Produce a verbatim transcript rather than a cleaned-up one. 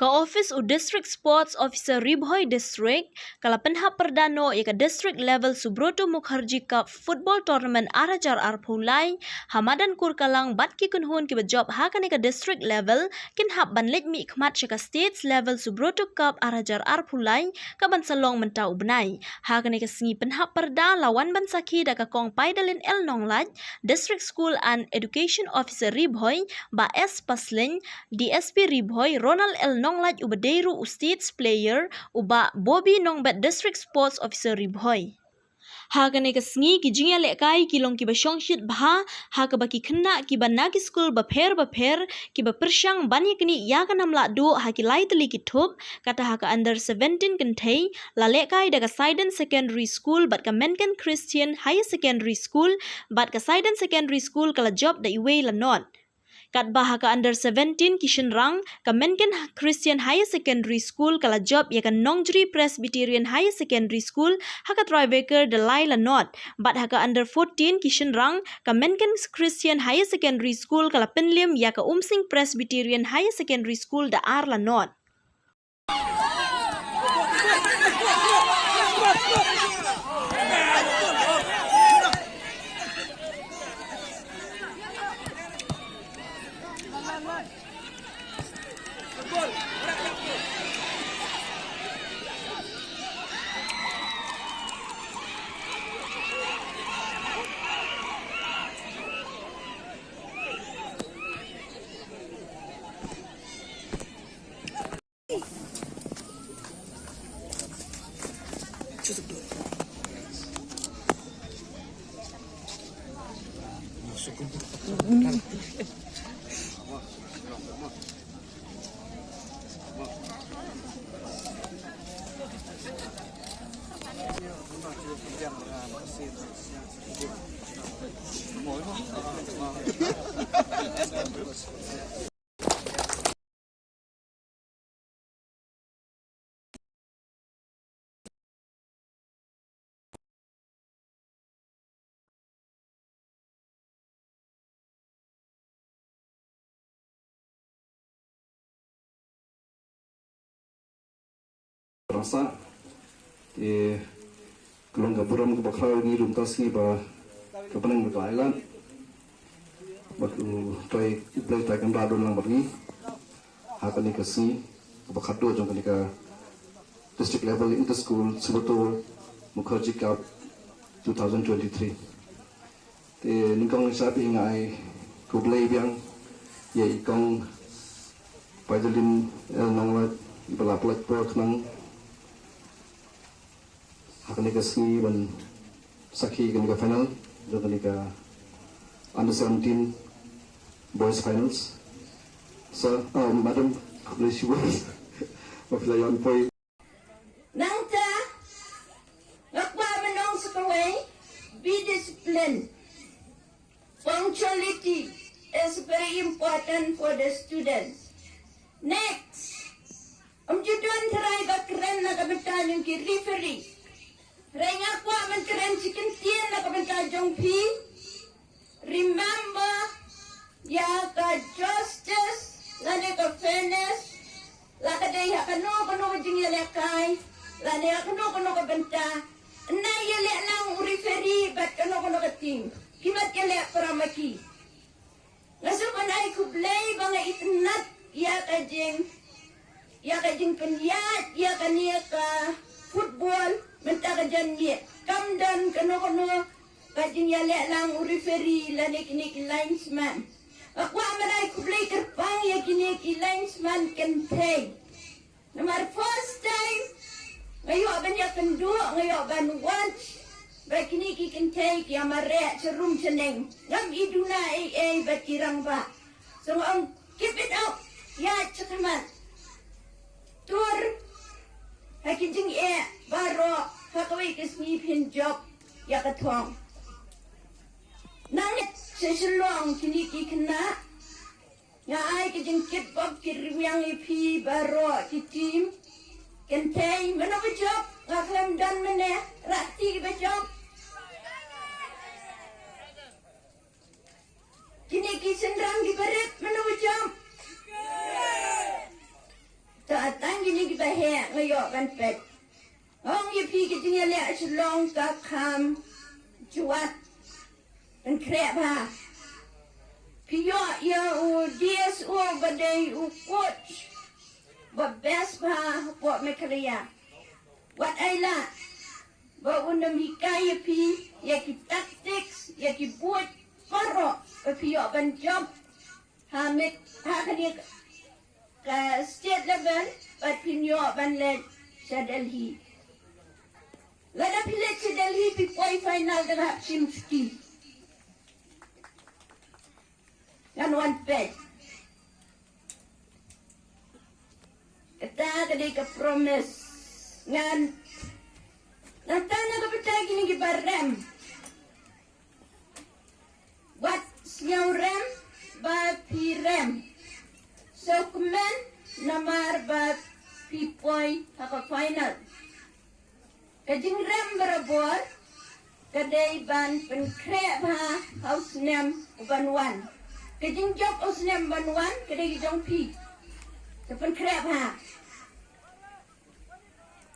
Ka office u District Sports Officer Ri Bhoi District ka la pynhap pyrda noh ïa ka District Level Subroto Mukherjee Cup Football Tournament ar hajar arphew lai ha madan Kurkalang, bad ki kynhun kiba jop ha kane ka District Level kin hap ban leit mihkhmat sha ka States Level Subroto Cup ar hajar arphew lai kaban sa long mynta u bnai. Ha kane ka sngi pynhap pyrda la wan ban sakhi da ka Kong Paidalin L Nonglait, District School and Education Officer Ri Bhoi, Bah S Paslein, D S P Ri Bhoi, Ronald L Nonglait uba dei ruh u States player, u Bah Bobby Nongbet, District Sports Officer Ri Bhoi. Ha kane ka sngi ki jingïalehkai ki long kiba shongshit bha, ha kaba ki khynnah kiba na ki skul bapher bapher kiba pyrshang ban ïaknieh ïa ka nam lahduh ha ki lai tylli ki thup. Kata ha ka under seventeen kynthei la lehkai da ka Saiden Secondary School bad ka Menken Christian Higher Secondary School, bad ka Saiden Secondary School ka la jop da iwei la not. Katba ha ka under seventeen ki shynrang, ka Menken Christian Higher Secondary School ka la jop ïa ka Nongjri Presbyterian Higher Secondary School ha ka tiebreaker da lai la not. Bad ha ka under fourteen ki shynrang, ka Menken Christian Higher Secondary School ka la pynliem ïa ka Umsning Presbyterian Higher Secondary School da ar la not. Rasa, te ka long ka burom kaba khraw ïa ngi ruh mynta sngi ba ka bneng ba ka la ai lad. Bad U Trai, U Blei Trai Kynrad un long bad ngi ha kane ka sngi kaba khatduh jong kane ka District Level Inter School Subroto Mukherjee Cup two thousand twenty-three. Te nyngkong, sa phi, nga ai khublei biang ïa i Kong Paidalin L Nonglait, iba la pynlait por khnang ha kane ka sngi ban sakhi kane ka final jong kane ka under seventeen boys finals. Sir, uh, madam, khublei shibun ba phi la ïoh poi. Nangta nga kwah ban ong sa kawei, be disciplined. Punctuality is very important for the students. Next, ym ju don trai ba kren na ka bynta jong ki referee. Hynrei nga kwah ban kren shi kyntien na ka bynta jong phi. Remember, ïa ka justice lane ka fairness, la ka dei ha kano kano ka jingïalehkai lane ha kano kano ka bynta, yn ïaleh lang u referee bad kano kano ka team, ki mut ïaleh para ma ki. Nga sngewbha ban ai khublei ba nga itynnad ïa ka jing, ïa ka jingpynïaid ïa kane ka football mynta ka janmiet. Kam don kano kano ka jingïaleh lang u referee lane kine ki linesman. Nga kwah ban ai khublei kyrpang ïa kine ki linesman kynthei. Namar first time nga ïoh ban ïakynduh, nga ïoh ban watch ba kine ki kynthei ki ïamareh sharum shaneng. Ngam i duna ei ei bad ki rangbah. So nga ong, keep it up. Ïaid shakhmat. Tur ha ki jingeh baroh, ha kawei ka sngi phin jop ïa ka thong. Nang sha Shillong kine ki khynnah. Nga ai ka jingkitbok kitrwiang ïa phi baroh ki team. Kynthei, mano ba jop, nga khlem don mynne, rah kti kiba jop. Kine ki shynrang kiba rit, mano ba jop. Ta ban peit. Ong ïa phi ki jingïaleh shlong ka kham jwat. Pynkhreh bha. Phi ïoh ïa u D S O ba dei u coach ba best bha hapoh Meghalaya. Wat ai lah ba un ym hikai ïa phi ïa ki tactics, ïa ki buit baroh ba phi ïoh ban jop ha met ha kane ka state level bad phin ïoh ban leit sha Delhi. Lada phi leit sha Delhi phi poi final da hap shim shuti. Ngan wan peit. Kata ka dei ka promise. Ngan nangta na ka bynta kine kiba rem. Wat sngewrem ba phi rem. Sngewkmen namar ba phi poi ha ka final. Ka jingrem barabor ka dei ban pynkhreh bha ha u snem u ban wan. Ka jingjop u snem ban wan ka dei ka jong phi. Ka pynkhreh bha.